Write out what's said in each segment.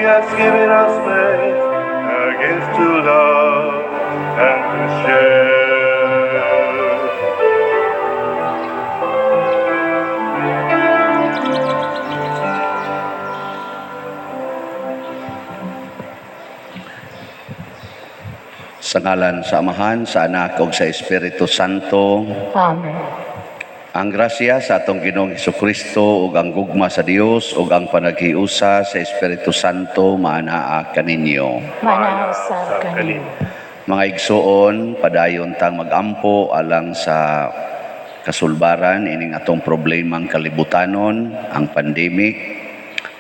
has given us faith, a gift to love and to share. Sa ngalan sa Amahan, sa Anak ug sa Espiritu Santo. Amen. Ang grasya sa atong Ginoong Hesukristo ug ang gugma sa Dios ug ang panaghiusa sa Espiritu Santo maanaa kaninyo. Maanaa usab kaninyo. Mga igsuon, padayon tang magampo alang sa kasulbaran ining atong problemang kalibutanon, ang pandemic.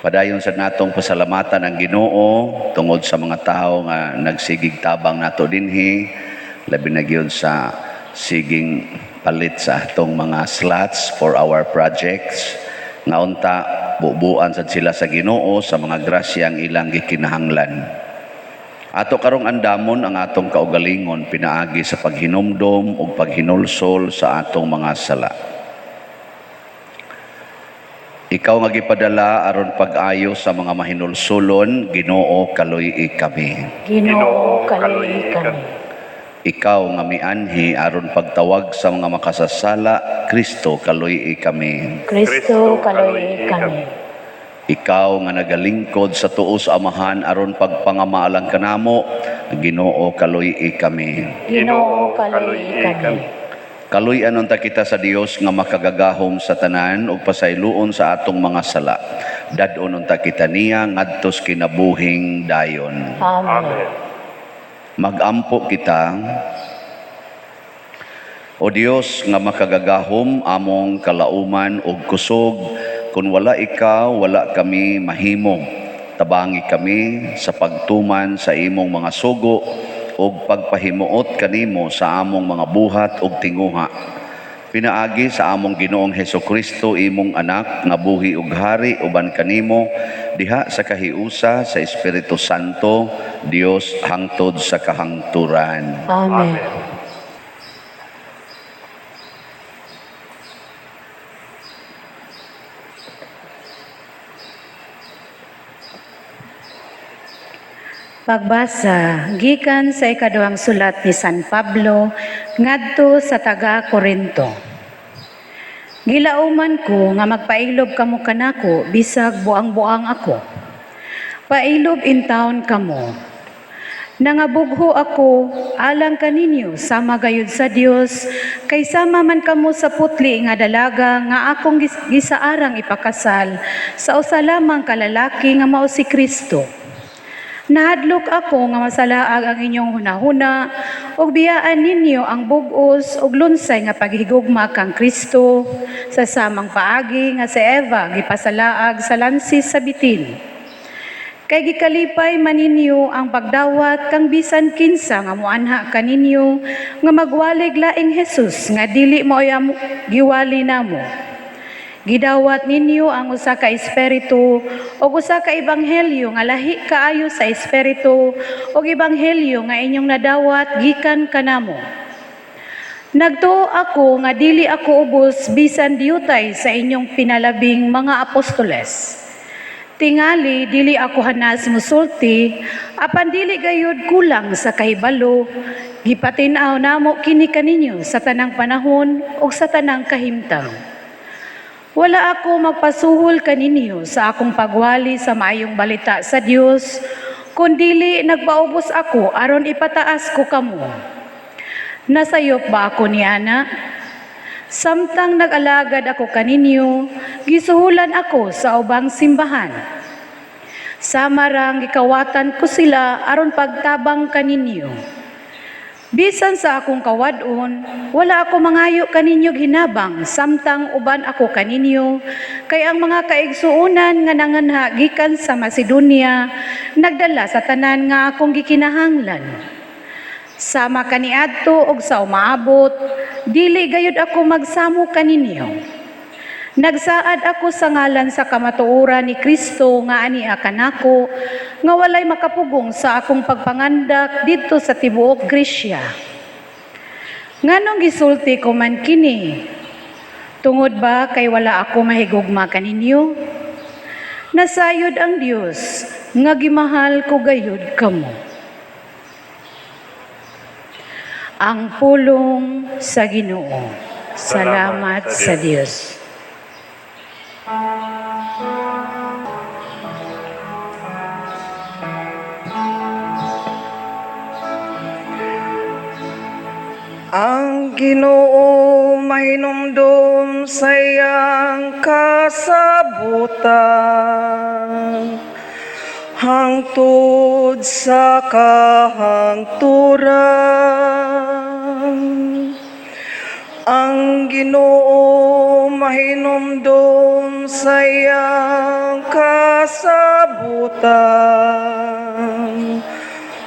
Padayon sa natong pasalamatan ang Ginoo tungod sa mga tawo nga nagsigig tabang nato dinhi, labi na gyud sa siging palit sa atong mga slots for our projects. Nga unta bubuan sad sila sa Ginoo sa mga grasyang ilang gikinahanglan. Ato karong andamon ang atong kaugalingon pinaagi sa paghinumdom ug paghinulsol sa atong mga sala. Ikaw nga gipadala aron pag-ayo sa mga mahinulsulon, Ginoo, kaluy-i kami. Ginoo, kaluy-i kami. Ikaw nga mianhi aron pagtawag sa mga makasasala, Kristo, kaluy-i kami. Kristo, kaluy-i kami. Ikaw nga nagalingkod sa tuo sa Amahan aron pagpangamaalang kanamo, Ginoo, kaluy-i kami. Ginoo, kaluy-i kami. Kaluy-an unta kita sa Dios nga makagagahom sa tanan ug pasayloon sa atong mga sala. Dad-on unta kita niya ngadtos kinabuhing dayon. Amen. Amen. Magampo kita. O Dios nga makagagahom, among kalauman ug kusog, kun wala ikaw, wala kami mahimo. Tabangi kami sa pagtuman sa imong mga sugo ug pagpahimuot kanimo sa among mga buhat ug tinguha. Pinaagi sa among Ginoong Hesukristo, imong anak, nga buhi ug hari uban kanimo diha sa kahiusa sa Espiritu Santo, Dios hangtod sa kahangturan. Amen. Amen. Pagbasa gikan sa ikaduhang sulat ni San Pablo ngadto sa taga Korinto. Gilauman ko nga magpailob kamo kanako bisag buang-buang ako. Pailob intawon kamo. Nangabugho ako alang kaninyo sama gayud sa Dios, kay sama man kamo sa putli nga dalaga nga akong gisaarang ipakasal sa usa lamang ka lalaki nga mao si Kristo. Nahadlok ako nga masalaag ang inyong hunahuna ug biyaan ninyo ang bug-os ug lunsay nga paghigugma kang Kristo sa samang paagi nga si Eva gipasalaag sa lansis sa bitin. Kay gikalipay man ninyo ang pagdawat kang bisan kinsa nga moanha kaninyo nga magwalig laing Jesus nga dili maoy giwali namo. Gidawat ninyo ang usa ka espiritu ug usa ka ebanghelyo nga lahi kaayo sa espiritu ug ebanghelyo nga inyong nadawat gikan kanamo. Nagtuo ako nga dili ako ubos bisan diyutay sa inyong pinalabing mga apostoles. Tingali dili ako hanas musulti, apan dili gayud kulang sa kahibalo, gipatin-aw namo kini kaninyo sa tanang panahon ug sa tanang kahimtang. Wala ako magpasuhol kaninyo sa akong pagwali sa maayong balita sa Dios, kun dili nagpaubos ako aron ipataas ko kamo. Nasayop ba ako niana? Samtang nag-alagad ako kaninyo, gisuhulan ako sa ubang simbahan. Sama rang gikawatan ko sila aron pagtabang kaninyo. Bisan sa akong kawad-on, wala ako mangayo kaninyo hinabang samtang uban ako kaninyo, kay ang mga kaigsuonan nga nanganha gikan sa Macedonia nagdala sa tanan nga akong gikinahanglan. Sama kaniadto og sa umaabot, dili gayud ako magsamo kaninyo. Nagsaad ako sa ngalan sa kamatuoran ni Kristo nga ania kanako, nga walay makapugong sa akong pagpangandak didto sa tibuok Gresya. Nganong gisulti ko man kini? Tungod ba kay wala ako mahigugma kaninyo? Nasayod ang Dios nga gimahal ko gayud kamo. Ang pulong sa Ginoo. Salamat sa Dios. Ang Ginoo mahinumdom sa iyang kasabutan hangtod sa kahangturan. Ang Ginoo mahinumdom sa iyang kasabutan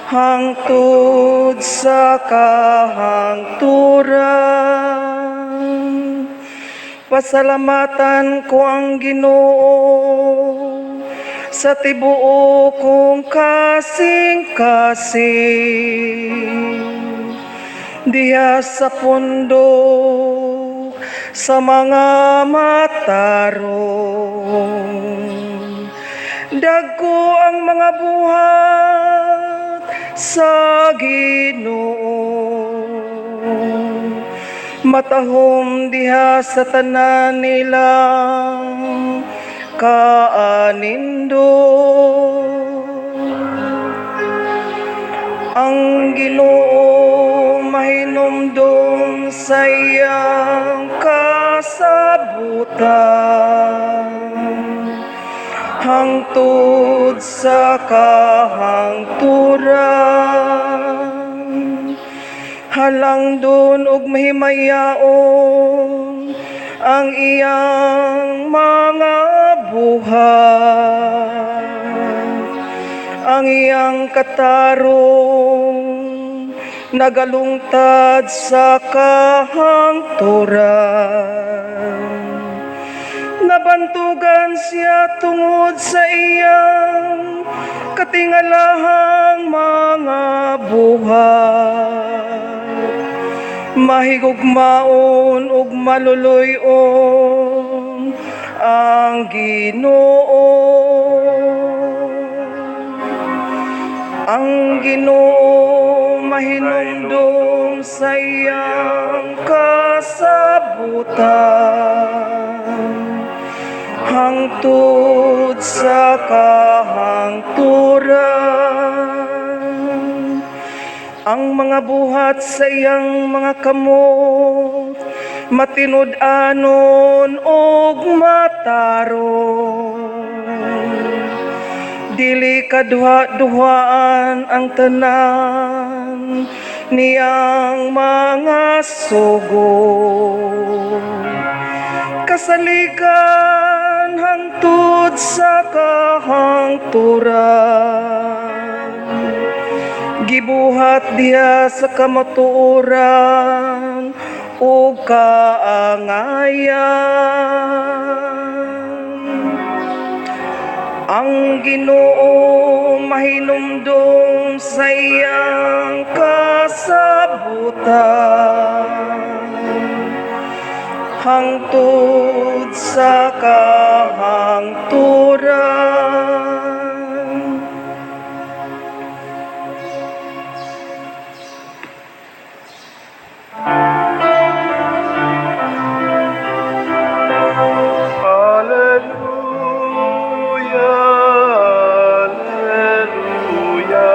hangtod sa kahangturan. Pasalamatan ko ang Ginoo sa tibuok kong kasing-kasing. Diha sa pundok sa mga matarong. Dagko ang mga buhat sa Ginoo. Matahom diha sa tanan nilang kaanindot. Ang Ginoo mahinumdom sa iyang kasabutan hangtod sa kahangturan. Halangdon og mahimayaon ang iyang mga buhat, ang iyang katarong nagalungtad sa kahangturan. Nabantugan siya tungod sa iyang katingalahang mga buhat. Mahigugmaon ug maluluy-on ang Ginoo. Ang Ginoo mahinumdom sa iyang kasabutan hangtod sa kahangturan. Ang mga buhat sa iyang mga kamot matinud-anon og matarong. Dili kaduha-duhaan ang tanan niyang mga sugo. Kasaligan hangtod sa kahangturan. Gibuhat diha sa kamatuoran ug kaangayan. Ang Ginoo mahinumdom sa iyang kasabutan hangtod sa kahangturan. Alleluia, Alleluia,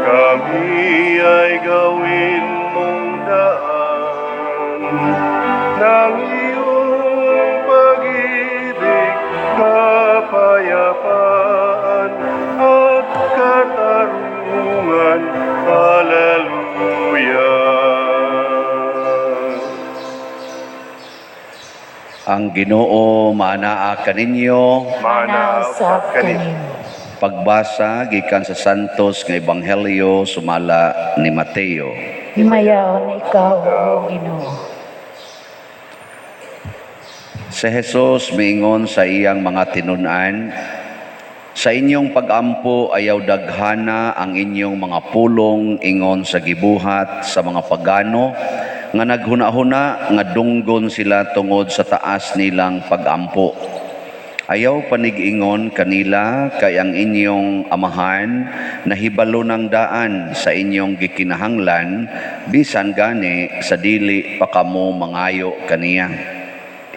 kami ay gawin mong daan ng iyong pag-ibig, kapayapaan at katarungan. Alleluia. Ang Ginoo maanaa kaninyo. Manausap kanimo. Pagbasa gikan sa Santos nga Ebanghelyo sumala ni Mateo. Himayaon ikaw, O Ginoo. Si Jesus miingon sa iyang mga tinun-an, "Sa inyong pagampo ayaw daghana ang inyong mga pulong ingon sa gibuhat sa mga pagano nga naghuna-huna nga dunggon sila tungod sa taas nilang pagampo. Ayaw panig-ingon kanila kay ang inyong Amahan nahibalo ng daan sa inyong gikinahanglan bisan gani sa dili pa kamo mangayo kaniya.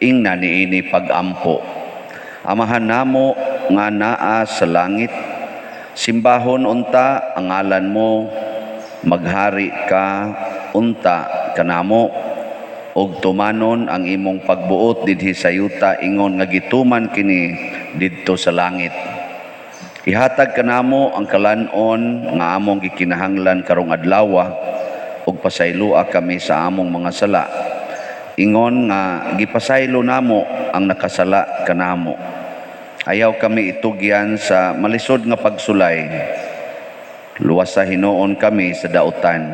Ingna niini pag-ampo. Amahan namo nga naa sa langit, simbahon unta ang ngalan mo, maghari ka unta kanamo, ug tumanon ang imong pagbuot dinhi sa yuta ingon nga gituman kini didto sa langit. Ihatag kanamo ang kalan-on nga among gikinahanglan karong adlawa ug pasayloa kami sa among mga sala ingon nga gipasaylo namo ang nakasala kanamo. Ayaw kami itugyan sa malisod nga pagsulay. Luwasa hinuon kami sa dautan.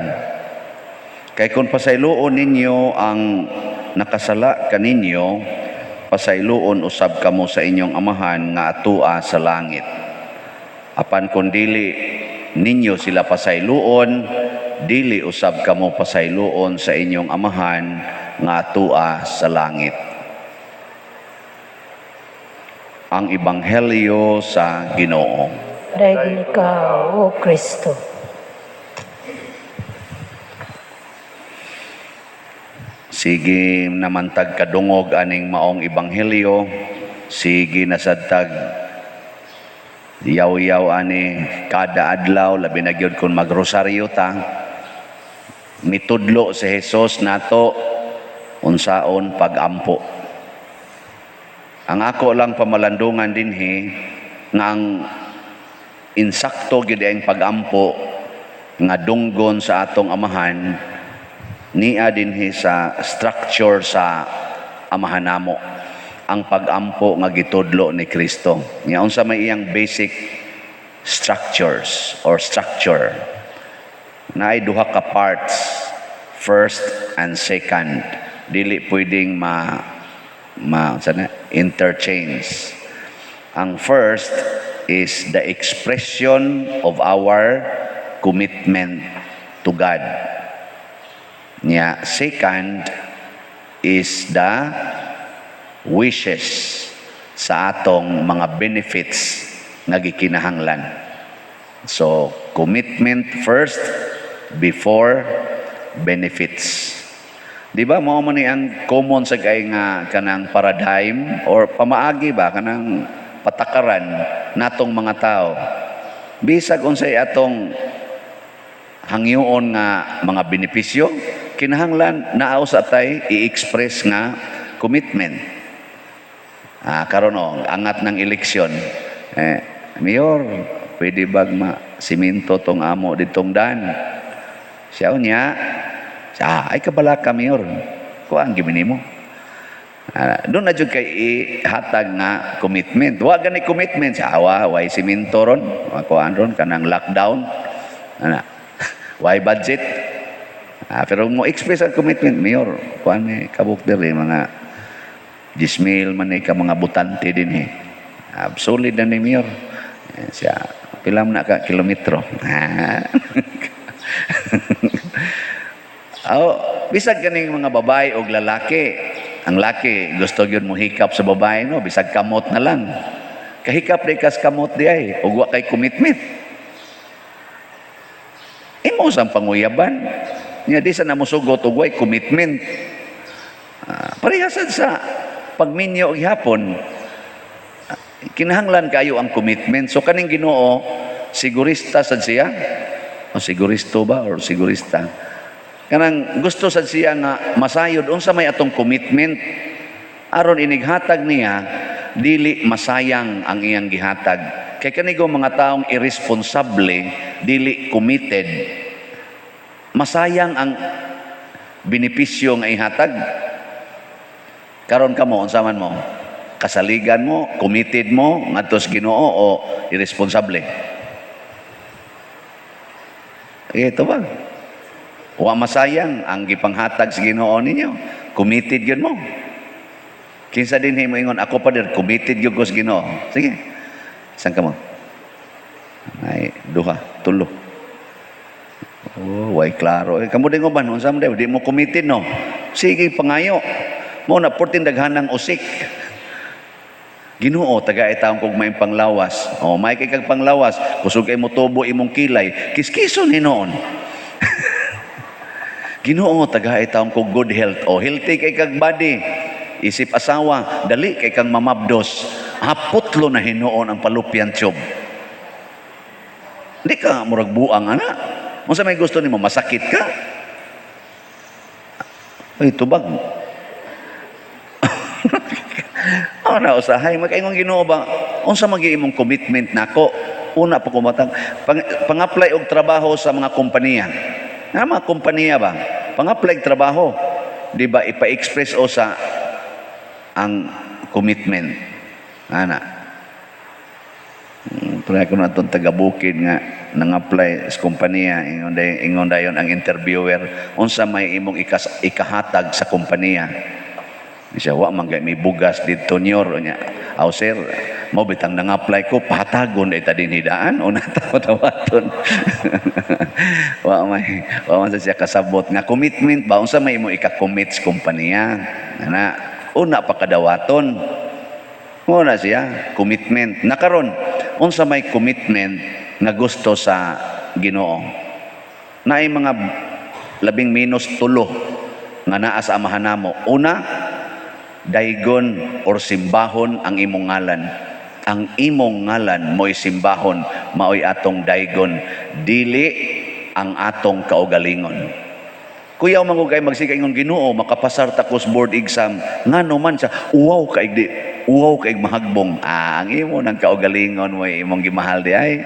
Kay kung pasayloon ninyo ang nakasala kaninyo, pasayloon usab kamo sa inyong Amahan nga atua sa langit. Apan kung dili ninyo sila pasayloon, dili usab kamo pasayloon sa inyong Amahan nga atua sa langit. Ang Ebanghelyo sa Ginoo. Daigin ikaw, O Kristo. Sige naman tag kadungog aning maong ebanghelyo, sige nasad tag yaw-yaw ani kada adlaw, labi na gyud kung magrosaryo ta. Mitudlo si Jesus nato unsaon pagampo. Ang ako lang pamalandungan dinhi nga ang insakto gyud ang pagampo nga dunggon sa atong Amahan niya dinhi sa structure sa Amahan namo, ang pagampo nga gitudlo ni Kristo. Nga unsa may iyang basic structures or structure? Naay duha ka parts, first and second. Dili pwedeng ma ma sana interchange. Ang first is the expression of our commitment to God. Nya second is the wishes sa atong mga benefits nga gikinahanglan. So, commitment first before benefits. Di ba mao man ni ang common sa kay nga kanang paradigm or pamaagi ba, kanang patakaran natong mga tao? Bisag unsay atong hangyoon nga mga benepisyo, kinahanglan naa sa tay i-express nga commitment. Ah, karon oh, angat ng eleksyon. Eh, "Mayor, pwede bag ma simento tong amo ditong dan?" Siya niya, siya, "Ay kabala ka, Mayor. Kuan gyud mo." Ah, doon na jud kay ihatag nga commitment. Wa gani commitment sa awa, way simento ron, kuan ron kanang lockdown. Ana. Way budget. Ah, pero mo express ang commitment, "Mayor, kuan ni kabuk diri, mga 10,000 man ni ka mga butante din eh." Ah, solid na ni Mayor. Eh, siya, "Pila man na ka kilometro?" Ah. Oh, bisag kaning mga babae og lalaki. Ang laki gusto gyud mo hikap sa babae, no, bisag kamot na lang. Kahikap di kas kamot di ay ug wa kay commitment. Imo sang panguyaban. Nya di sa namusugot og way commitment. Ah, parehas sad sa pagminyo og gihapon. Ah, kinahanglan kayo ang commitment. So kaning Ginoo, sigurista sad siya. O siguristo ba or sigurista? Kanang gusto sad siya nga masayod unsa may atong commitment aron inighatag niya dili masayang ang iyang gihatag. Kay kanigo mga taong irresponsable, dili committed, masayang ang benepisyo nga ihatag. Karon kamo, unsa man mo? Kasaligan mo, committed mo ngadto sa Ginoo o irresponsable? Ito ba? Wa masayang ang gipanghatag sa Ginoo ninyo. Committed yun mo. Kinsa din mo ingon, "Ako pa dir, committed gyud ko sa Ginoo"? Sige. Saan ka mo? Ay, duha, tulo. Oh, way klaro. Eh, kamo din uban, unsa man di mo committed, no? Sige, pangayo. Mo na porting daghanang usik. Ginoo, tagai taon kog maayong panglawas. O, may kay kag panglawas, kusog kay motubo imong kilay, kiskison hinuon. Ginoo, tagai taon kog good health. O, healthy kay kag body. Isip asawa, dali kay kang mamabdos. Haputlo na hinuon ang fallopian tube. Di ka murag buang ana. Unsa may gusto nimo, masakit ka? Ay, tubag. Oh, na usahay makaingon Ginoo ba? Unsa magi imong commitment nako? Una pa kumatang pang-apply og trabaho sa mga kompanya. Nga mga kompanya ba? Pang-apply og trabaho, di ba ipa-express o sa ang commitment. Ana. Pero ako na itong taga-bukid nga nang-apply sa kompanya, ingon dayon ang interviewer, unsa may imong ikahatag sa kompanya? Siya, wa man gay may bugas didto nyor nya. Aw sir, mo bitang nang-apply ko, pahatagon ay ta din hidaan o natawa-tawaton. Wa man sa siya kasabot nga commitment ba, unsa may imo ika-commit sa kompanya? Ana, una pa kadawaton. Mo na siya, commitment. Nakaron, unsa may commitment nga gusto sa Ginoo? Naay mga labing minus tulo nga naa sa amahan namo. Una, daygon or simbahon ang imong ngalan. Ang imong ngalan mo'y simbahon, mao'y atong daygon, dili ang atong kaugalingon. Kuya, man kay magsige ingon, "Ginoo, makapasar ta ko sa board exam." Ngano man sa uwaw kay di uwaw kay mahagbong. Ah, ang imo nang kaugalingon mo imong gimahal di ay.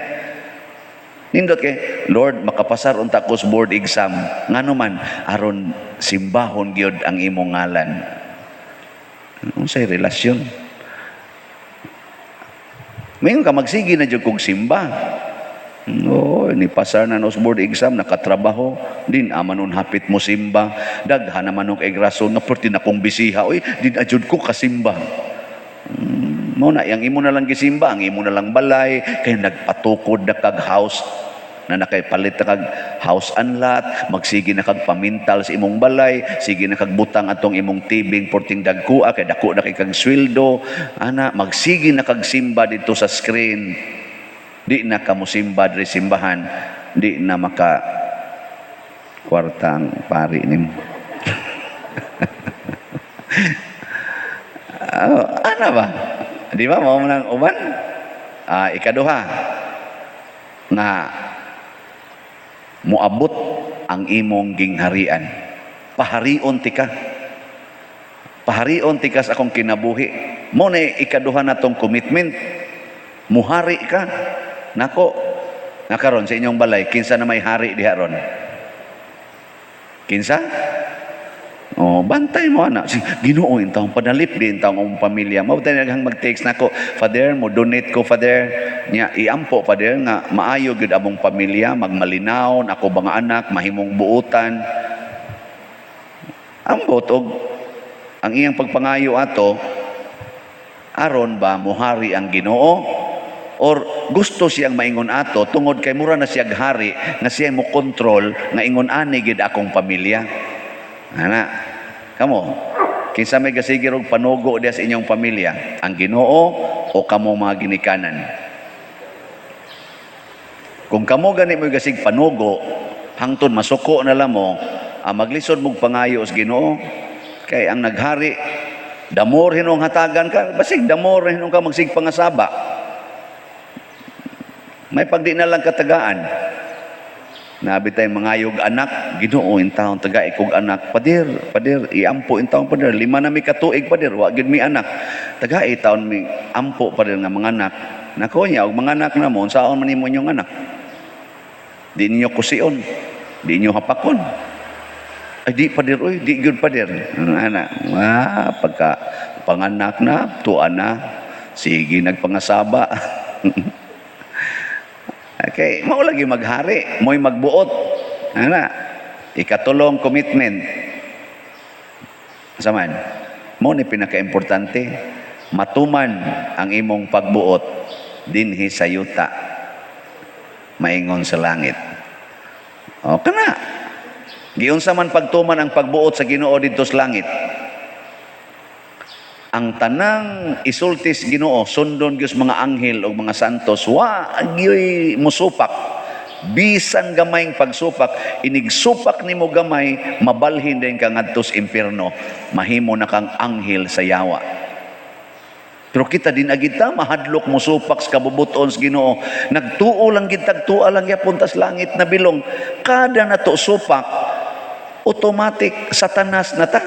Nindot kay, "Lord, makapasar unta ko sa board exam." Ngano man, aron simbahon gyud ang imong ngalan. Unsay relasyon? Mayon ka magsige na jud kog simba. No, ni pasar na no sa board exam, nakatrabaho, din ama nun hapit mo simba, daghan naman nung kay rason nga perti na kong bisiha, oy, din ajud ko kasimba. Mo na, ang imo na lang gisimba, ang imo na lang balay, kay nagpatukod na kag house, na nakay palit na kag house and lot, magsige na kag pamintal sa imong balay, sige na kag butang atong imong tibing porting dagkua, kay dako na kay kag sweldo, ana, magsige na kag simba dito sa screen. Di na ka mosimba diri simbahan, di na maka kwarta ang pari nimo. Ah, ana ba? Di ba mao man ang uban? Ah, ikaduha nga moabot ang imong gingharian. Paharion tika. Paharion tika sa akong kinabuhi. Mo na ikaduha natong commitment. Muhari ka. Nako, nakaron sa inyong balay, kinsa na may hari diha ron? Kinsa? Oh, bantay mo ana. Si Ginoo intawong padalip din intawong among pamilya. Mao tayo naghang mag-text nako, "Father, mo donate ko, Father." Nya iampo, Father, nga maayo gyud among pamilya, magmalinaw ako mga anak, mahimong buutan. Ambot og ang iyang pagpangayo ato, aron ba muhari ang Ginoo or gusto siyang maingon ato tungod kay mura na siyang hari nga siya mo kontrol nga ingon ani gid akong pamilya? Ana, kamo, kinsa may gasigir og panugo diha sa inyong pamilya, ang Ginoo o kamo mga ginikanan? Kung kamo gani mo gasig panugo hangtod masuko na lang mo, ang maglisod mong pangayo sa Ginoo kay ang naghari, damor hinong hatagan ka, basig damor hinong ka magsig pangasaba. May pagdi na lang katagaan. Nabi tayo mangayog anak, "Ginoo, intawon taga ikog anak. Pader, pader, iampo intawon, pader. 5 na mi katuig, pader, wa gyud mi anak. Taga taon mi ampo, pader, nga mga anak." Nako niya, og mga anak na mo, unsaon man nimo inyong anak? Di ninyo kusion, di ninyo hapakon. "Ay di, pader, oy, di gyud, pader." Ano ana? Ah, pagka panganak na, tuan na, sige nagpangasaba. Okay, mao lagi maghari, mo'y magbuot. Ana, ikatulong commitment. Saman, mo ni pinakaimportante, matuman ang imong pagbuot dinhi sa yuta, maingon sa langit. O kana. Giunsa man pagtuman ang pagbuot sa Ginoo didto sa langit? Ang tanang isulti sa Ginoo sundon gyud sa mga anghel o mga santos, wa gyoy musupak bisan gamayng pagsupak. Inig supak nimo gamay, mabalhin din ka ngadto sa impierno, mahimo na kang anghel sa yawa. Pero kita din agita mahadlok mo supak sa kabubuton sa Ginoo. Nagtuo lang gid, tagtua lang gyapon tas langit na bilong. Kada nato supak, automatic Satanas na ta.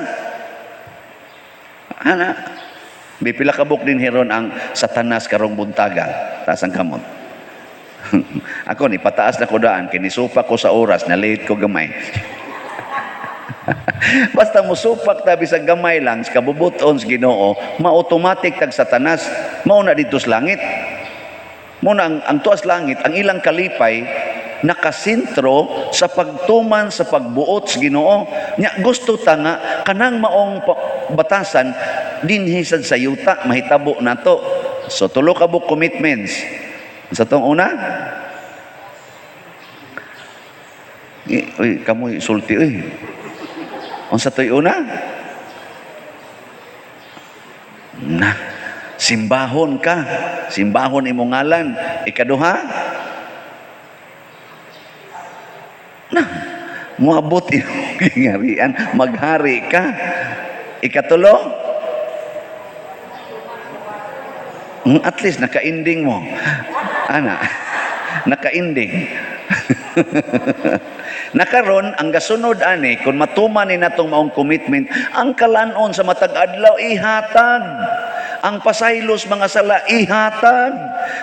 Ana, may pila ka buok din hiron ang Satanas karong buntaga? Taas ang kamot. Ako ni pataas na ko daan kay nisupak ko sa oras na late ko gamay. Basta musupak ta bisag gamay lang sa kabubuton sa Ginoo, ma-automatic tag Satanas, mao na dito sa langit. Mao na ang tuas langit, ang ilang kalipay nakasentro sa pagtuman sa pagbuot sa Ginoo. Nya gusto ta nga kanang maong batasan dinhi sad sa yuta mahitabo nato. So tulo ka buok commitments. Sa tong una, uy, kamoy sulti uy. Unsa to'y una? Na, simbahon ka. Simbahon imong ngalan. Ikaduha, na, moabot imong gingarian, maghari ka. Ikatulo, at least naka-ending mo. Ana, naka-ending. Nakaron ang gasunod ani, kung matuman ni natong maong commitment, ang kalanon sa matag adlaw ihatag. Ang pasaylos mga sala ihatag.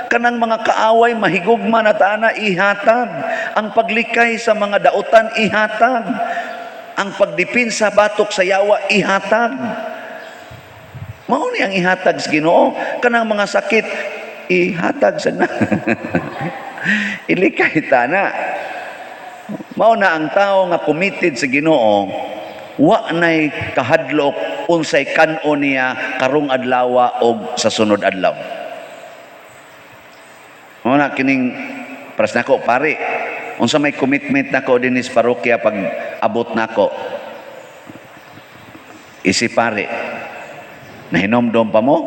Kanang mga kaaway mahigugma na taana ihatag. Ang paglikay sa mga dautan ihatag. Ang pagdipinsa batok sa yawa ihatag. Mao ni ang ihatag sa Ginoo. Kanang mga sakit ihatag sa na. Ilikay ta na. Mao na ang tao nga committed sa Ginoo, wa nay kahadlok unsay kan-on niya karong adlaw og sa sunod adlaw. Mao na kining pras nako pare. Unsa may commitment nako dinhi sa parokya pag abot nako? Isi pare. Nahinomdom pa mo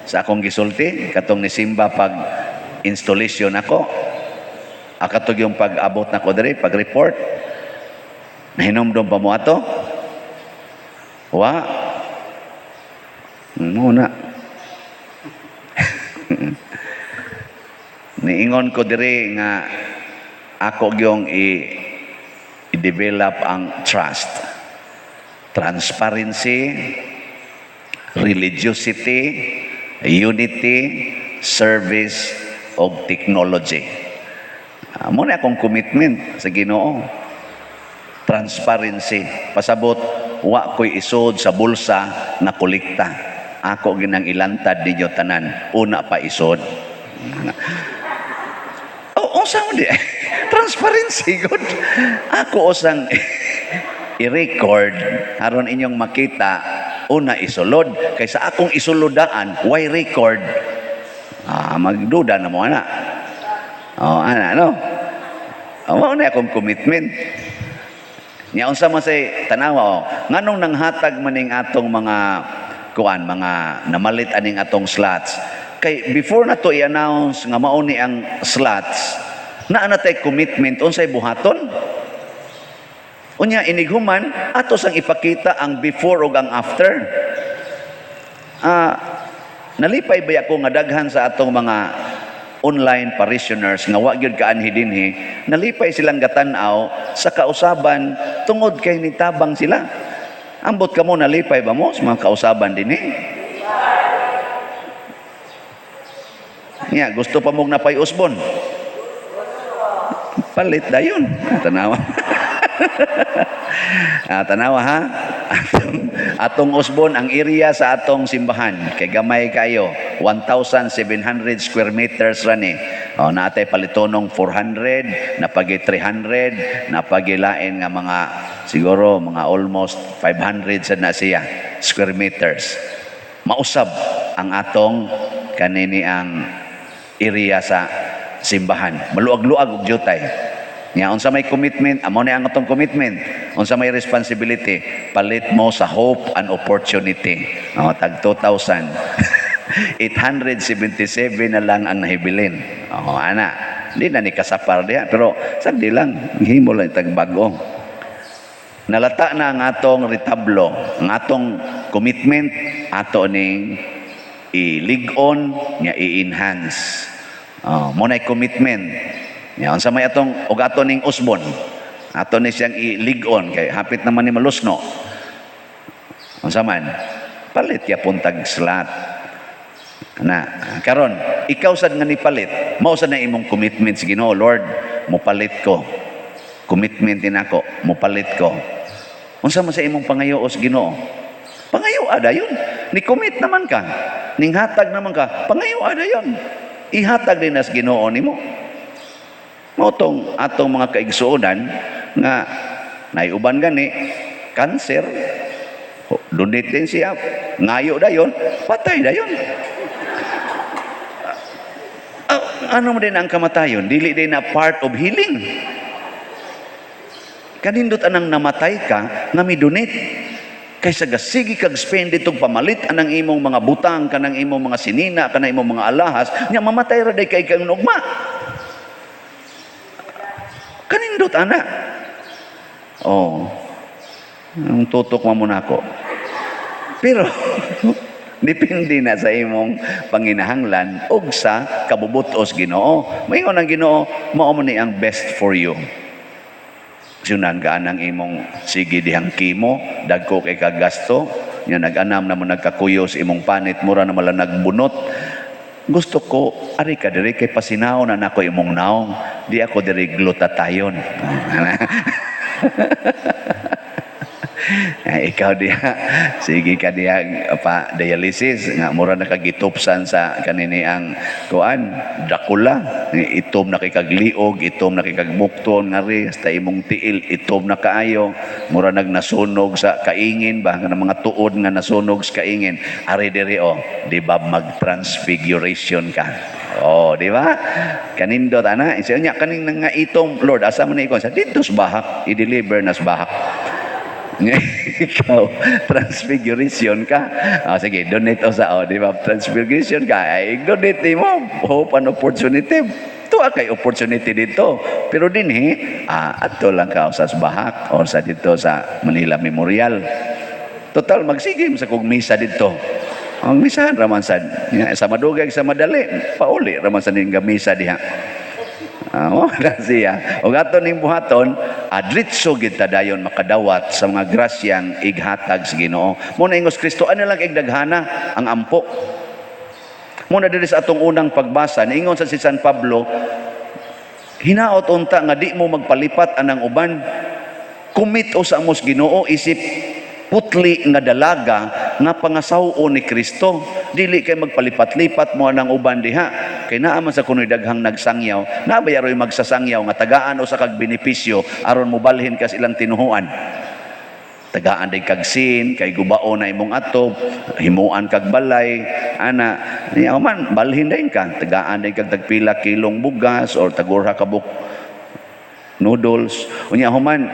sa akong gisulti katong nisimba pag installation nako? Akatog yung pag-abot nako diri, pag-report. Nahinomdom pa mo ato? Wa. Muna. Niingon ko diri nga ako gyong i-develop ang trust, transparency, religiosity, unity, service, og technology. Mo na akong commitment sa Ginoo. Transparency. Pasabot, wa ko'y isod sa bulsa nga kolekta. Ako ginang ilantad ninyo tanan. Una pa isod. Oh, unsa mo di? Transparency, good. Ako usang i-record aron inyong makita una isulod kay sa akong isulodaan why record, magduda na mo ana. Oh, ana no. Oh, mao na akong commitment. Nya unsa man say tanawa, oh, nganong nanghatag maning atong mga kuan, mga namalit aning atong slots? Kay before na to i-announce nga mao ni ang slots, naa na tay commitment unsay buhaton. Unya inighuman ato sang ipakita ang before ug ang after. Nalipay ba ako nga daghan sa atong mga online parishioners nga wa gyud kaanhi dinhi, nalipay silang gatan-aw sa kausaban tungod kay nitabang sila. Ambot kamo, nalipay ba mo sa mga kausaban dinhi? Nya, gusto pa mong napay usbon? Palit dayon. Tanawa. Tanawa ha. Atong usbon ang area sa atong simbahan kay gamay kayo, 1,700 square meters rani. O naatay palitonong 400, napagi 300, napagilain nga mga siguro mga almost 500 sa na siya square meters. Mausab ang atong kanini ang area sa simbahan. Maluag-luag og jutay. Nya unsa may commitment, amo ni ang atong commitment. Unsa may responsibility, palit mo sa hope and opportunity. Oh, tag 2,000. 877 na lang ang nahibilin. Oh, ana. Di na ni kasapar diha, pero sagdi lang, himo lang tag bag-o. Nalata na ang atong retablo, ang atong commitment, ato ning ilig-on nya i-enhance. Oh, mo na commitment. Nya unsa may atong og ato ning usbon. Ato ni siyang ilig-on kay hapit naman ni malusno. Unsa man? Palit yapon tag slat. Na karon ikaw sad nga nipalit, mao sad na imong commitment sa Ginoo, Lord, mopalit ko. Commitment din ako, mopalit ko. Unsa man sa imong pangayo sa Ginoo? Pangayo dayon. Ni commit naman ka. Ninghatag naman ka. Pangayo dayon. Ihatag din nas Ginoo nimo. Mao tong atong mga kaigsuonan nga naiuban gani cancer, donate din siya, ngayo dayon, patay dayon. Ah, ano mo din ang kamatayon? Dili din na part of healing. Kanindot anang namatay ka nga mi-donate kaysa gasigi kag spend itong pamalit anang imong mga butang, kanang imong mga sinina, kanang imong mga alahas, nya mamatay ra day kay kang ugma. Kanindot ana. Oh. Ang tutok mo muna ako. Pero depende na sa imong panginahanglan ug sa kabubutos Ginoo. Mayon ang Ginoo, mao man ni ang best for you. Sunan ka ang imong sige dihang kimo, dagko kay kagasto, nya nag-anam na mo nagkakuyo sa imong panit, mura na mala nagbunot. Gusto ko, ari ka diri kay pasinaw na nako imong naong, di ako diri glutatayon. Ay, ikaw diha, sige ka diha pa dialysis nga mura na kagitupsan sa kanini ang kuan Dracula, itom na kay kagliog, itom na kay kagbukton ngari hasta imong tiil itom na kaayo, mura nag nasunog sa kaingin ba nga mga tuod nga nasunog sa kaingin. Ari diri, oh, di ba mag-transfiguration ka? Oh, di ba? Kanindot ana, siya nya kaning nga itom, Lord, asa man ni ikon sa didto sa bahak, i-deliver na sa bahak. Ikaw, transfiguration ka. Ah, sige, donate o sa, oh, di ba? Transfiguration ka. Ay, donate mo. Hope and opportunity. Tuwa kay opportunity dito. Pero dinhi, adto lang ka sa bahak or sa dito sa Manila Memorial. Total, magsige mo sa kog misa dito. Ang misahan raman sad. Sa madugay sa madali, pauli raman sa ning misa diha. Ah, mo na siya. Ug ato ning buhaton, adritso gid ta dayon makadawat sa mga grasyang ighatag sa Ginoo. Mo na ingos Kristo, ano lang igdaghana ang ampo. Mo na diri sa atong unang pagbasa, niingon sa si San Pablo, hinaot unta nga di mo magpalipat anang uban. Commit usa mo sa Ginoo isip putli nga dalaga nga pangasaw-on ni Kristo. Dili kay magpalipat-lipat mo anang uban diha. Kay naa man sa kunoy daghang nagsangyaw, naa ba yaroy magsasangyaw nga tagaan usa kag benepisyo aron mobalhin ka sa ilang tinuhuan. Tagaan day kag sin, kay gubao na imong atop, himuan kag balay, ana, niya man balhin dayon ka, tagaan day kag tagpila kilong bugas or tagurha ka buk noodles, unya human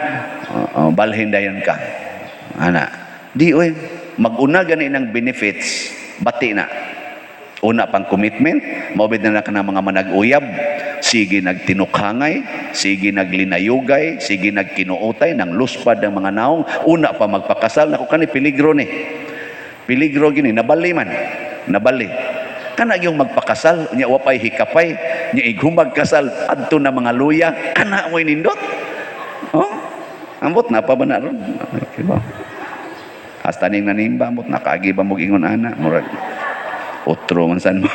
balhin dayon ka. Ana, di oy, mag-una gani ng benefits, bati na. Una pang commitment, maubid na na ka ng mga manag-uyab, sige nagtinukhangay, sige naglinayugay, sige nagkinuutay, nang luspad ng mga naong, una pa magpakasal, naku kani peligro ni. Peligro gini, nabali man, nabali. Kana yung magpakasal, nya wapay hikapay, nya ighumag kasal, adto na mga luya, kana mo'y nindot. Oh, ambot na pa ba na ron? Okay ba? Hasta ning nanimba, ambot nakaagi ba mo ingon ana, murag otro man san mo.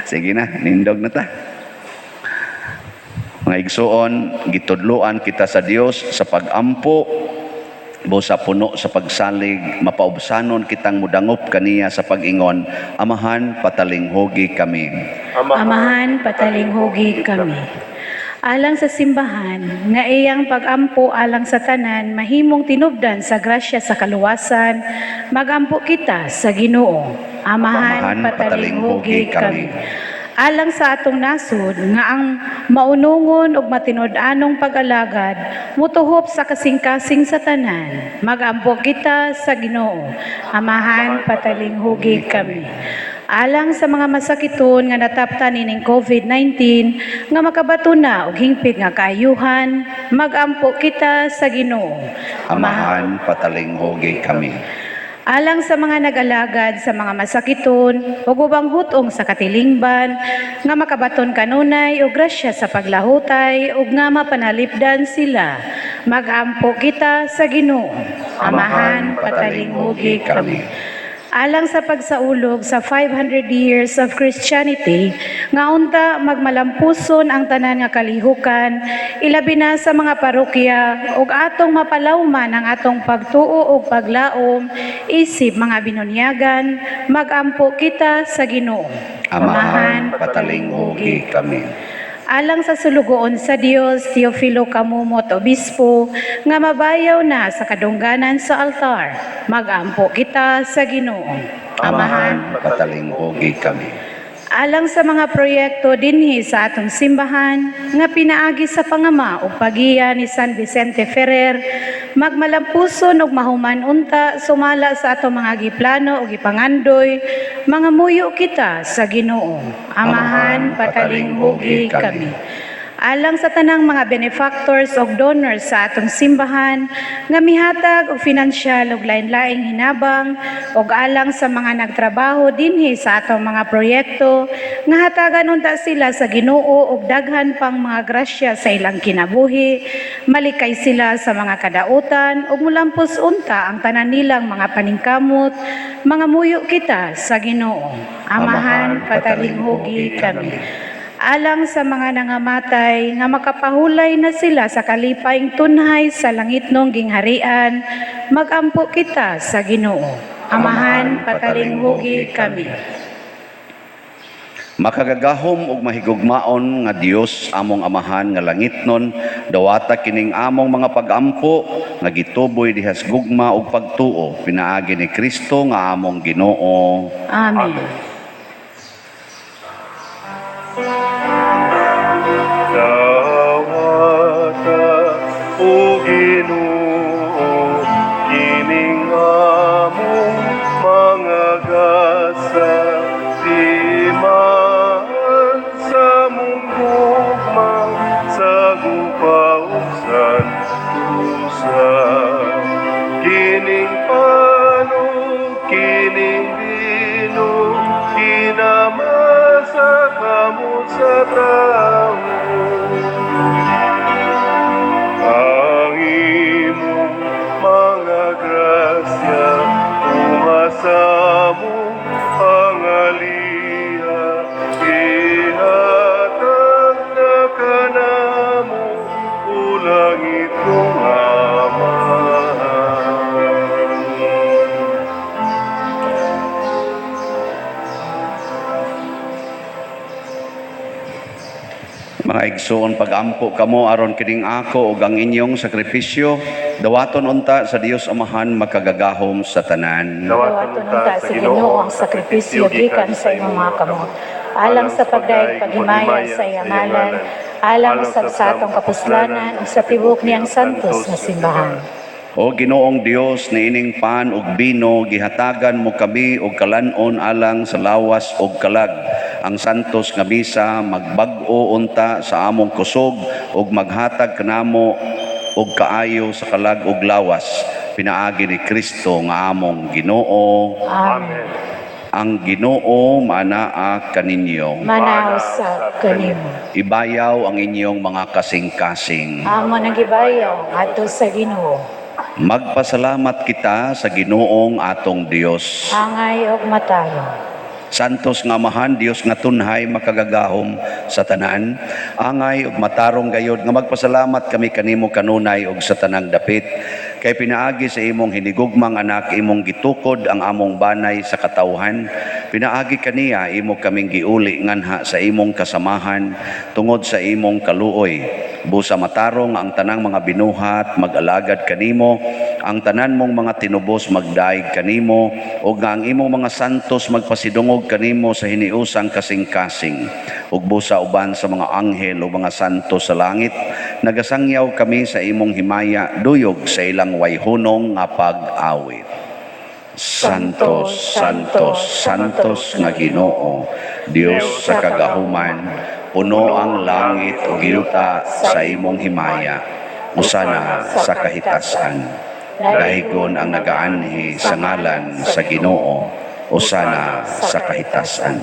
Sige na, nindog na ta. Mga igsuon, gitudloan kita sa Dios sa pagampo, busa puno sa pagsalig, mapaubsanon kitang mudangop kaniya sa pag-ingon, Amahan, patalinghugi kami. Amahan, patalinghugi kami. Alang sa simbahan, nga iyang pagampo alang sa tanan, mahimong tinubdan sa grasya sa kaluwasan, magampo kita sa Ginoo. Amahan, Amahan, patalinghugi patalinghugi kami. kami. Alang sa atong nasod nga ang maunungon ug matinud-anong pag-alagad mutuhop sa kasing-kasing sa tanan. Magampo kita sa Ginoo. Amahan, patalinghugi kami. Alang sa mga masakiton nga nataptan ining COVID-19 nga makabato na og hingpit nga kaayuhan, magampo kita sa Ginoo. Amahan, patalinghugi kami. Alang sa mga nag-alagad sa mga masakiton ug ubang hutong sa katilingban nga makabaton kanunay og grasya sa paglahutay ug nga mapanalipdan sila, magampo kita sa Ginoo. Amahan, patalinghugi kami. Alang sa pagsaulog sa 500 years of Christianity, nga unta magmalampuson ang tanan nga kalihukan, ilabi na sa mga parokya ug atong mapalawman ang atong pagtuo ug paglaom isip mga binunyagan, magampo kita sa Ginoo. Amahan, patalinghugi kami. Alang sa sulugoon sa Dios, Teofilo Camomot Obispo, nga mabayaw na sa kadungganan sa altar, magampo kita sa Ginoo. Amahan, patalinghugi kami. Alang sa mga proyekto dinhi sa atong simbahan nga pinaagi sa pangama ug pagiya ni San Vicente Ferrer, magmalampuson ug mahuman unta sumala sa atong mga giplano ug gipangandoy, mga muyo kita sa Ginoo. Amahan, patalinghugi kami. Alang sa tanang mga benefactors ug donors sa atong simbahan nga mihatag og finansyal ug lain-laing hinabang, ug alang sa mga nagtrabaho dinhi sa atong mga proyekto nga hatagan unta sila sa Ginoo og daghan pang mga grasya sa ilang kinabuhi, malikay sila sa mga kadautan ug mulampos unta ang tanan nilang mga paningkamot, mga muyo kita sa Ginoo. Amahan, patalinghugi kami. Alang sa mga nangamatay nga makapahulay na sila sa kalipayng tunhay sa langitnong gingharian, magampo kita sa Ginoo. Amahan, patalinghugi kami. Makagagahom ug mahigugmaon nga Dios, among Amahan nga langitnon, dawata kining among mga pagampo nga gituboy dihas gugma ug pagtuo pinaagi ni Kristo nga among Ginoo. Amen. Dawata, O Ginoo, kining among mga gasa, timaan sa mong gugma, sa gupa ug santusa. Kining pano, kining bino, kinamasa kamo sa tao. Ang imong mga grasya, umasa mo pangaliha, ihatag na kanamo, o langit kong Amahan. Mga igsoon, pagampo kamo aron kining ako ug ang inyong sakripisyo dawaton unta sa Dios Amahan makagagahom sa tanan. Dawaton unta sa Ginoo ang sakripisyo gikan sa imong mga kamot, alang sa pagdayeg paghimaya sa iyang ngalan, alang usab sa atong kapuslanan ug sa tibuok niyang santos nga simbahan. O Ginoong Dios, niining pan ug bino gihatagan mo kami og kalan-on alang sa lawas ug kalag. Ang santos nga misa magbag-o unta sa among kusog ug maghatag kanamo og kaayo sa kalag ug lawas pinaagi ni Kristo nga among Ginoo. Amen. Ang Ginoo manaa kaninyo. Manaw sa kanimo. Ibayaw ang inyong mga kasing-kasing. Amo nang gibayaw ngadto sa Ginoo. Magpasalamat kita sa Ginoong atong Dios. Angay og matarong. Santos nga Amahan, Dios nga tunhay makagagahom sa tanan, angay ug matarong gayod nga magpasalamat kami kanimo kanunay ug sa tanang dapit, kay pinaagi sa imong hinigugmang anak imong gitukod ang among banay sa katawhan. Pinaagi kaniya imo kaming giuli nganha sa imong kasamahan tungod sa imong kaluoy. Busa matarong ang tanang mga binuhat mag-alagad kanimo. Ang tanan mong mga tinubos magdaig kanimo ug nga ang imong mga santos magpasidungog kanimo sa hiniusang kasing-kasing. Ug busa uban sa mga anghel ug mga santos sa langit, nagasangyaw kami sa imong himaya duyog sa ilang wayhunong nga pag-awit. Santos, Santos, Santos nga Ginoo, Dios sa kagahuman, puno ang langit ug yuta sa imong himaya. Usana sa kahitasan. Dahigon ang nagaanhi sa ngalan sa Ginoo, usana sa kahitasan.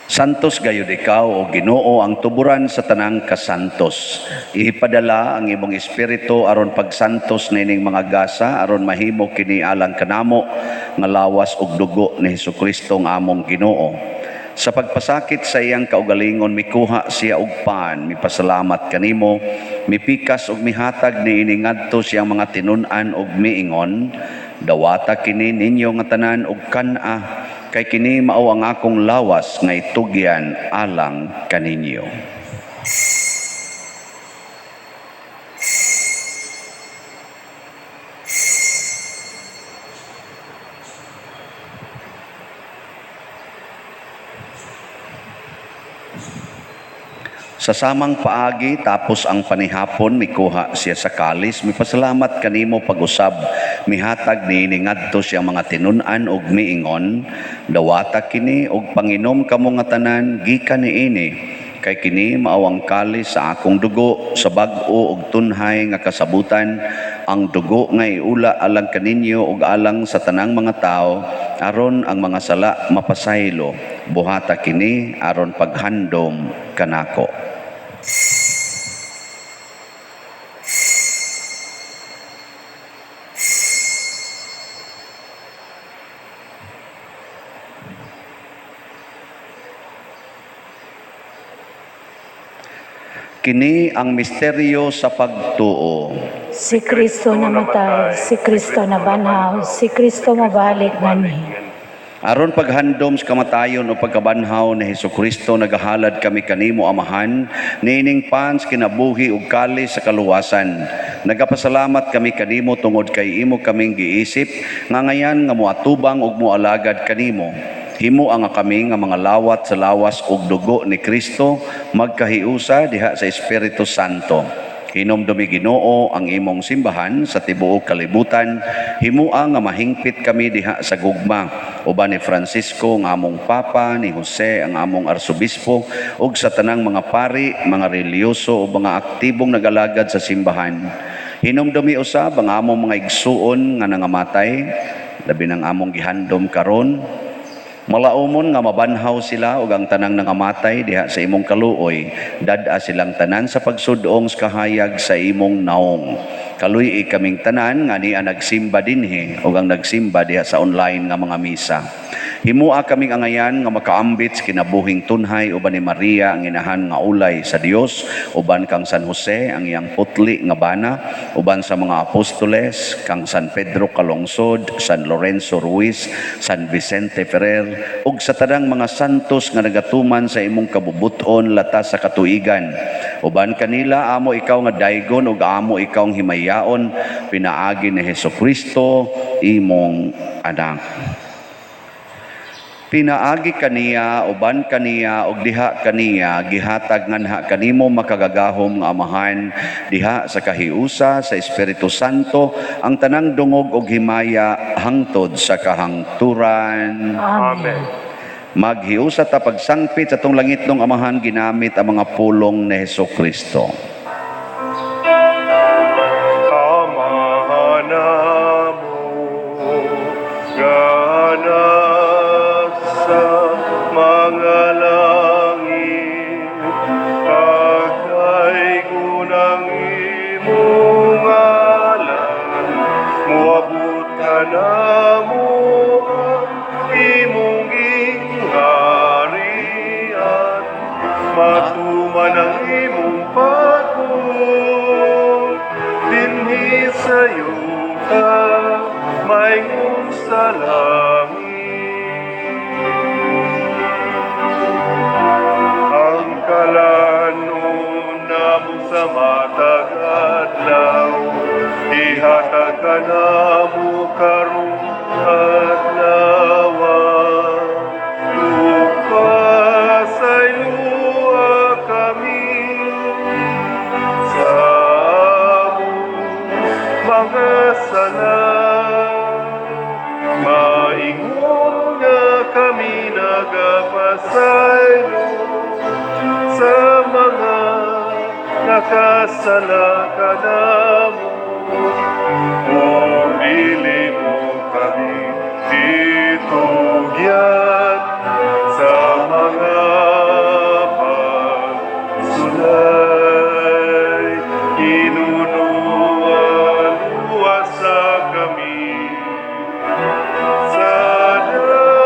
Santos gayud ikaw o Ginoo ang tuburan sa tanang kasantos. Ipadala ang imong espiritu aron pagsantos nining mga gasa aron mahimo kini alang kanamo nga lawas ug dugo ni Hesukristo nga among Ginoo. Sa pagpasakit sa iyang kaugalingon mikuha siya og pan, mipasalamat kanimo, mipikas ug mihatag niini ngadto siyang mga tinun-an ug miingon, dawata kini ninyo nga tanan ug kan-a kay kini mao ang akong lawas nga itugyan alang kaninyo. Sa samang paagi, tapos ang panihapon, mikuha siya sa kalis, mipasalamat kanimo pag-usab, mihatag niini ngadto siyang mga tinun-an ug miingon, dawata kini og panginom kamo nga tanan gikan niini, kay kini mao ang kalis sa akong dugo sa bag-o ug tunhay nga kasabutan, ang dugo nga iula alang kaninyo ug alang sa tanang mga tawo aron ang mga sala mapasaylo. Buhata kini aron paghandom kanako. Kini ang misteryo sa pagtuo. Si Kristo namatay, si Kristo nabanhaw, si Kristo mabalik nganhi. Aron paghandom sa kamatayon o pagkabanhaw ni Hesukristo, nagahalad kami kanimo Amahan, niining pans kinabuhi ug kalis sa kaluwasan. Nagapasalamat kami kanimo tungod kay imo kaming giisip nga ngayan nga moatubang ug moalagad kanimo. Himo ang kami nga mga lawat sa lawas ug dugo ni Kristo magkahiusa diha sa Espiritu Santo. Hinomdumi Ginoo ang imong simbahan sa tibuok kalibutan, himua nga mahingpit kami diha sa gugma uban ni Francisco ang among papa, ni Jose ang among arsobispo ug sa tanang mga pari, mga relihiyoso ug mga aktibong nagalagad sa simbahan. Hinumdumi usab ang among mga igsuon nga nangamatay, labi ng among gihandom karon. Malaumon nga mabanhaw sila ug ang tanang nangamatay diha sa imong kaluoy, dad-a silang tanan sa pagsudong sa kahayag sa imong naong. Kaluy-i kaming tanan nga niya nagsimba dinhi ug ang nagsimba diha sa online nga mga misa. Himua kaming angayan nga makaambit sa kinabuhing tunhay uban ni Maria ang inahan nga ulay sa Dios, uban kang San Jose ang iyang putli nga bana, uban sa mga apostoles kang San Pedro Calungsod, San Lorenzo Ruiz, San Vicente Ferrer ug sa tanang mga santos nga nagatuman sa imong kabubuton latas sa katuigan. Uban kanila amo ikaw nga daygon ug amo ikaw ang himayaon pinaagi ni Hesukristo imong anak. Pinaagi kaniya, uban kaniya, ug diha kaniya, gihatag nganha kanimo makagagahom nga Amahan, diha sa kahiusa sa Espiritu Santo, ang tanang dungog ug himaya hangtod sa kahangturan. Amen. Maghiusa ta pagsangpit sa atong langitnong Amahan ginamit ang mga pulong ni Hesukristo. Amahan namo nga nasa mga langit, pagdaygon ang imong ngalan, moabot kanamo ang imong gingharian, matuman ang imong pagbuot dinhi sa yuta, maingon sa langit. Ang kalanon namo sa matag adlaw, Pasaylua kami sa among mga sala. Maingon nga kami nagapasaylo sa mga nakasala kanamo. Ug dili mo kami itugyan sa mga pagsulay. Hinunuan sa kami sa dautan.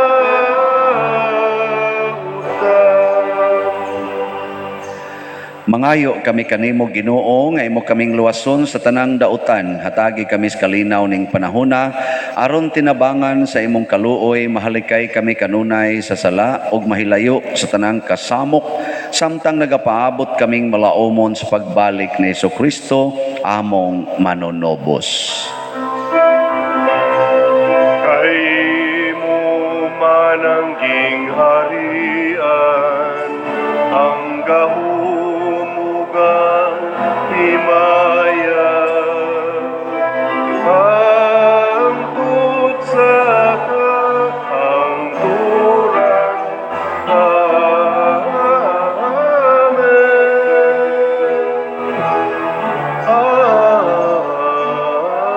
Mangayo kami kanimo, Ginoo, nga imo kaming luwason sa tanang dautan. Hatagi kami sa kalinaw ning panahona aron tinabangan sa imong kaluoy mahalikay kami kanunay sa sala ug mahilayo sa tanang kasamok samtang nagapaabot kaming malaomon sa pagbalik ni Kristo among manunobos. Kay mo man ang gingharian, ang gahumugang himaya. Ang sa kahangturan. Amen.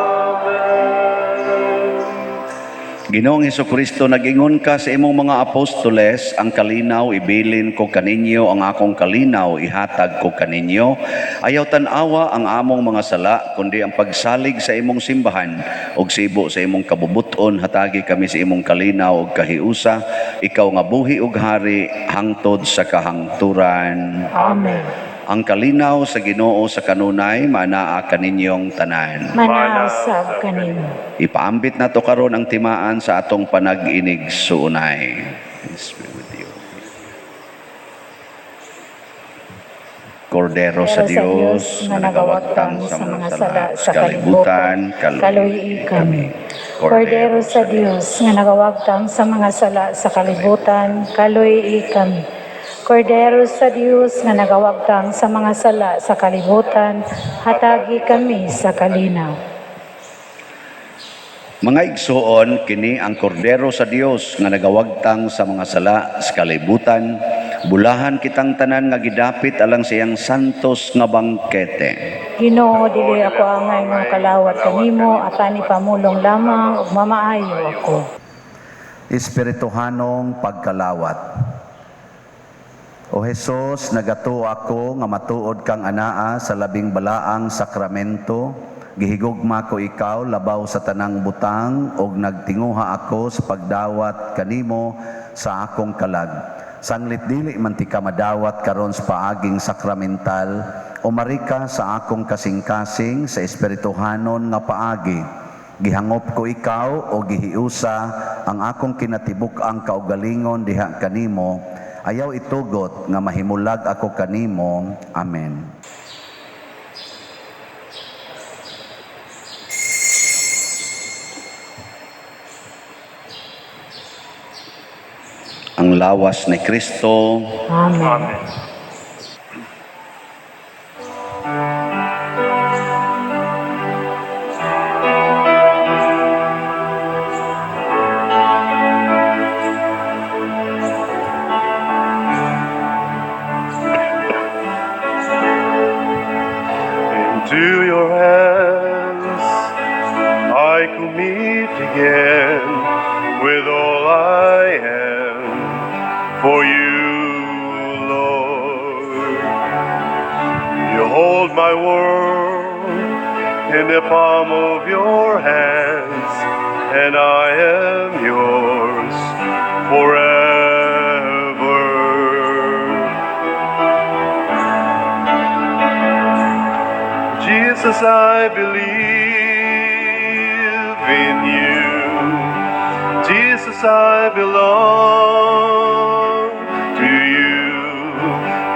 Amen. Ginoong Kristo, nagingon ka sa imong mga apostoles, "Ang kalinaw ibilin ko kaninyo, ang akong kalinaw ihatag ko kaninyo." Ayaw tan-awa ang among mga sala, kundi ang pagsalig sa imong simbahan ug sibo sa imong kabubuton, hatagi kami sa imong kalinaw ug kahiusa, ikaw nga buhi ug hari hangtod sa kahangturan. Amen. Ang kalinaw sa Ginoo sa kanunay manaa kaninyong tanan. Manausab kanimo. Ipaambit nato karon ang timaan sa atong panag-inig suunay. Peace be with you. Kordero sa Dios nga nagawagtang sa mga sala sa kalibutan, kaluyi kami. Kordero sa Dios nga nagawagtang sa mga sala sa kalibutan, kaluyi kami. Kordero sa Dios nga nagawagtang sa mga sala sa kalibutan, hatagi kami sa kalinaw. Mga igsuon, kini ang Kordero sa Dios nga nagawagtang sa mga sala sa kalibutan. Bulahan kitang tanan nga gidapit alang sa iyang santos nga bangkete. Ginoo, dili ako angay nga kalawat kanimo, apan ipamulong lamang ug mamaayo ako. Espirituhanong pagkalawat. O Hesus, nagatuo ako nga matuod kang anaa sa labing balaang sakramento. Gihigugma ko ikaw labaw sa tanang butang ug nagtinguha ako sa pagdawat kanimo sa akong kalag. Sanglit dili man ti ka madawat karon sa paaging sakramental, umari ka sa akong kasing-kasing sa espirituhanon nga paagi. Gihangop ko ikaw o gihiusa ang akong kinatibuk-ang kaugalingon diha kanimo. Ayaw itugot nga mahimulag ako kanimo. Amen. Ang lawas ni Kristo. Amen. Amen. Into your hands I commit again with all I am for you, Lord. You hold my world in the palm of your hands, and I am yours forever. Jesus, I believe in you. Jesus, I belong to you.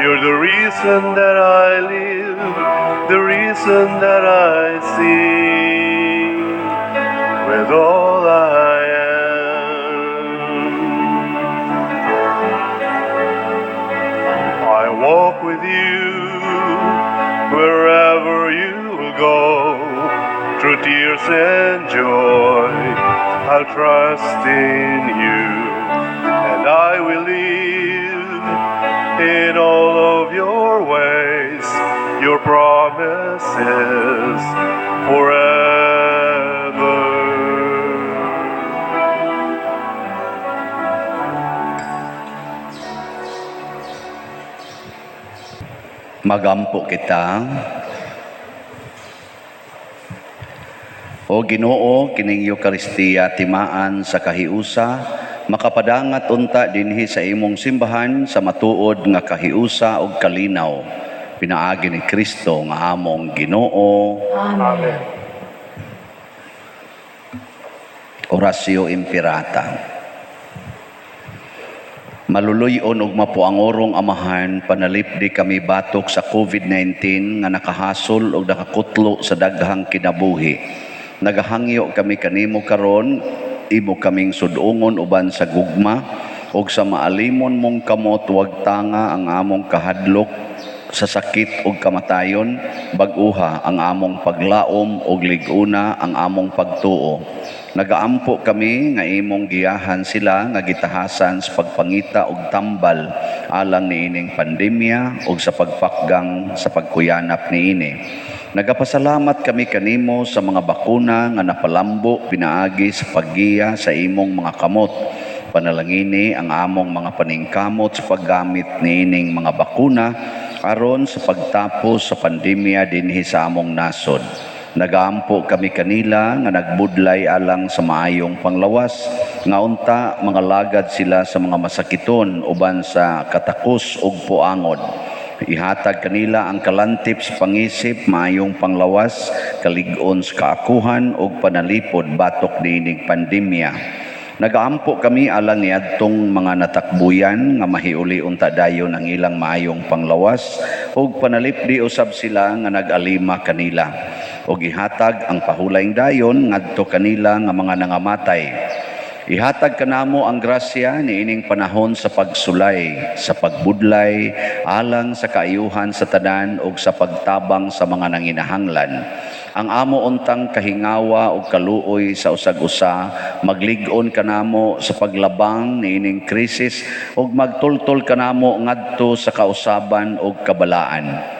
You're the reason that I live, the reason that I sing with all I am. walk with you wherever you will go. Through tears and joy, I'll trust in you, and I will live in all of your ways, your promises forever. Magampo kita. O Ginoo, kining Eukaristiya timaan sa kahiusa, makapadangat unta dinhi sa imong simbahan sa matuod nga kahiusa ug kalinaw. Pinaagi ni Kristo nga among Ginoo. Amen. Oratio Imperata. Maluluy-on ug mapuangorong Amahan, panalipdi kami batok sa COVID-19 nga nakahasol ug nakakutlo sa daghang kinabuhi. Nagahangyo kami kanimo karon, imo kaming sudungon uban sa gugma ug sa maalimon mong kamot wagtanga ang among kahadlok sa sakit ug kamatayon, bag-uha ang among paglaom ug lig-una ang among pagtuo. Nagaampo kami nga imong giyahan sila nga gitahasan sa pagpangita og tambal alang niining pandemya ug sa pagpakgang sa pagkuyanap niini. Nagapasalamat kami kanimo sa mga bakuna nga napalambo pinaagi sa paggiya sa imong mga kamot. Panalangini ang among mga paningkamot sa paggamit niining mga bakuna aron sa pagtapos sa pandemya dinhi sa among nasod. Nagaampo kami kanila nga nagbudlay alang sa maayong panglawas, nga unta mga lagad sila sa mga masakiton uban sa katakos ug puangod. Ihatag kanila ang kalantip sa pangisip, maayong panglawas, kalig-on sa kaakuhan ug panalipod batok niining pandemya. Nagaampo kami alang niadtong mga natakbuyan nga mahiuli unta dayon ang ilang maayong panglawas ug panalipdi usab sila nga nag-alima kanila ug ihatag ang pahulayng dayon ngadto kanila nga mga nangamatay. Ihatag kanamo ang grasya niining panahon sa pagsulay, sa pagbudlay, alang sa kaayuhan sa tanan ug sa pagtabang sa mga nanginahanglan. Ang amo untang kahingawa ug kaluoy sa usag-usa, maglig-on kanamo sa paglabang niining krisis ug magtultol kanamo ngadto sa kausaban ug kabalaan.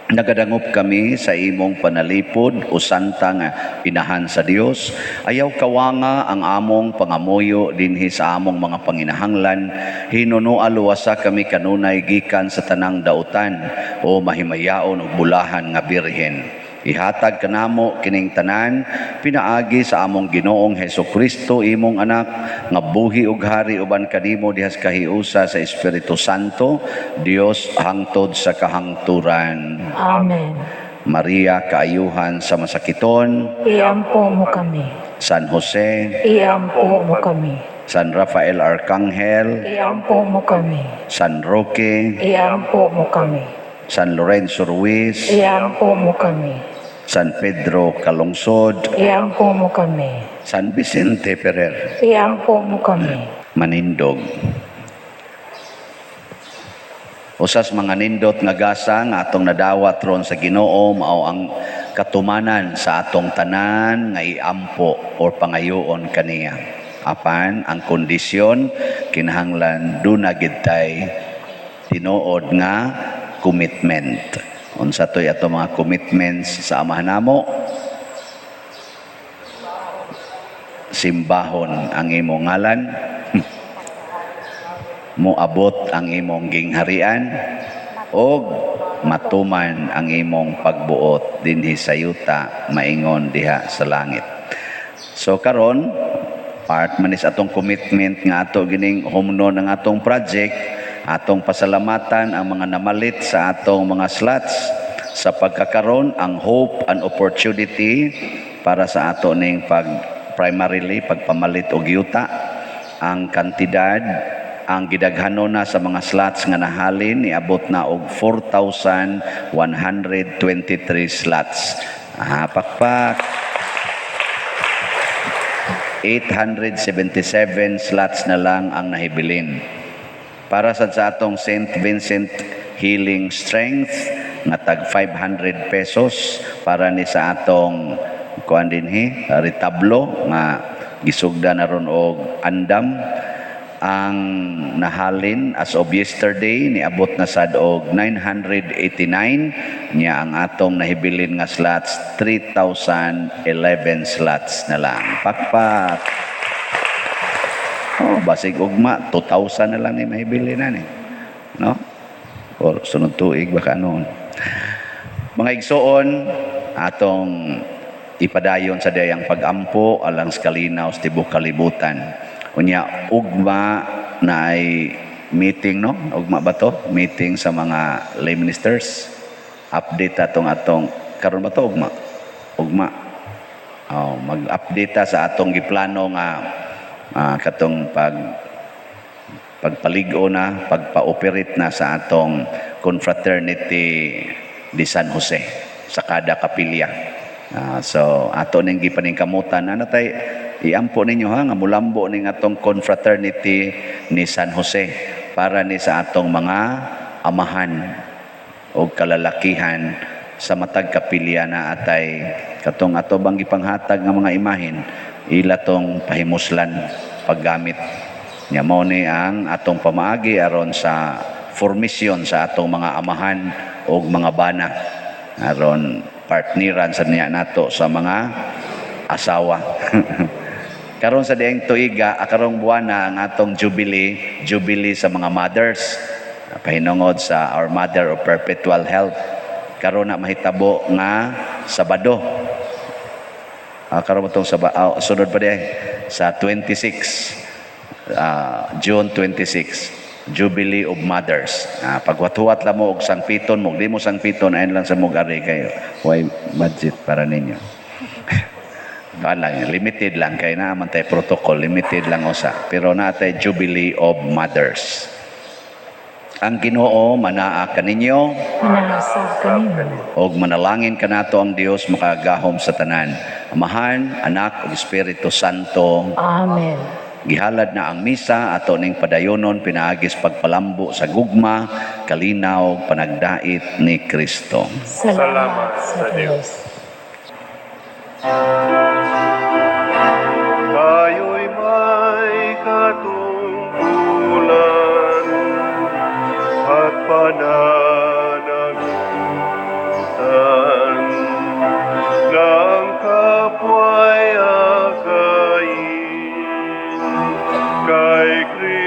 Nagadangop kami sa imong panalipod o santa nga inahan sa Dios. Ayaw kawanga ang among pangamuyo dinhi sa among mga panginahanglan. Hinunoa luwasa kami kanunay gikan sa tanang dautan o mahimayaon ug bulahan nga birhen. Ihatag kanamo kining tanan pinaagi sa among Ginoong Hesukristo, imong anak, nga buhi ug hari uban kanimo diha sa kahiusa sa Espiritu Santo, Dios hangtod sa kahangturan. Amen. Maria, kaayuhan sa masakiton. Iampo mo kami. San Jose, Iampo mo kami. San Rafael Arcangel, Iampo mo kami. San Roque, Iampo mo kami. San Lorenzo Ruiz, Iampo mo kami. San Pedro Calungsod, Iampo mo kami. San Vicente Ferrer. Iampo mo kami. Manindog. Usas mga nindot nga gasa nga atong nadawat ron sa Ginoo mao ang katumanan sa atong tanan nga iampo or pangayoon kaniya. Apan ang kondisyon, kinahanglan duna gid tay tinuod nga commitment. Unsa toy ato mga commitments sa Amahan namo? Simbahon ang imong ngalan, moabot ang imong gingharian, og matuman ang imong pagbuot dinhi sa yuta maingon diha sa langit. So karon, part man is atong commitment nga ato gining humno ng atong project, atong pasalamatan ang mga namalit sa atong mga slots sa pagkakaron ang hope and opportunity para sa ato ning pag primarily pagpamalit og yuta. Ang kantidad ang gidaghanon na sa mga slots nga nahalin niabot na og 4,123 slots. Ah, pakpak. 877 slots na lang ang nahibilin. Para sad sa atong St. Vincent Healing Strength nga tag 500 pesos para ni sa atong kuan dinhi retablo nga gisugda na ron og andam. Ang nahalin as of yesterday, niabot na sad og 989 niya. Ang atong nahibilin nga slots, 3,011 slots na lang. Pakpak. Oh, basig ugma 2,000 na lang ni mahibilin na ni, no, or sunod tuig baka noon. Mga igsoon, atong ipadayon sa dayang pagampo alang sa kalinaw sa tibuok kalibutan. Unya ugma na ay meeting, no? Ugma ba to? Meeting sa mga lay ministers. Update atong atong karon ba to, ugma? Ugma. Oh, mag-update ta sa atong giplano nga katong pagpalig-o na, pagpa-operate na sa atong Confraternity de San Jose sa kada kapilya. So ato ning gipaningkamutan ana tay iampo ninyo ha nga mulambo ning atong Confraternity ni San Jose para ni sa atong mga amahan o kalalakihan sa matag kapilya na atay katong ato bang gipanghatag nga mga imahen, ila tong pahimuslan paggamit niya. Mao ni ang atong pamaagi aron sa formasyon sa atong mga amahan o mga bana aron partneran sa niya nato sa mga asawa. Karon sa dieng tuiga, karong buwana ang atong jubilee, jubilee sa mga mothers pahinungod sa Our Mother of Perpetual Help. Karon na mahitabo nga Sabado. Karon ba tong sunod pa di sa 26, June 26, Jubilee of Mothers. Pagwat-huwat lang mo og sangpiton mo, di mo sangpiton, ayon lang sa mog ari kayo. Way budget para ninyo. Kuan lang, limited lang kay naa man tay protocol, limited lang usa. Pero naa tay Jubilee of Mothers. Ang Ginoo manaa kaninyo. Manaa sab kanimo. Og manalangin kanato ang Dios makagahom sa tanan, Amahan, Anak ug Espiritu Santo. Amen. Gihalad na ang misa, ato ning padayonon pinaagis pagpalambo sa gugma, kalinaw, panagdait ni Kristo. Salamat sa Dios. Tayo'y may katungkulan at pananagutan ng kapwa'y akayin kay Kristo.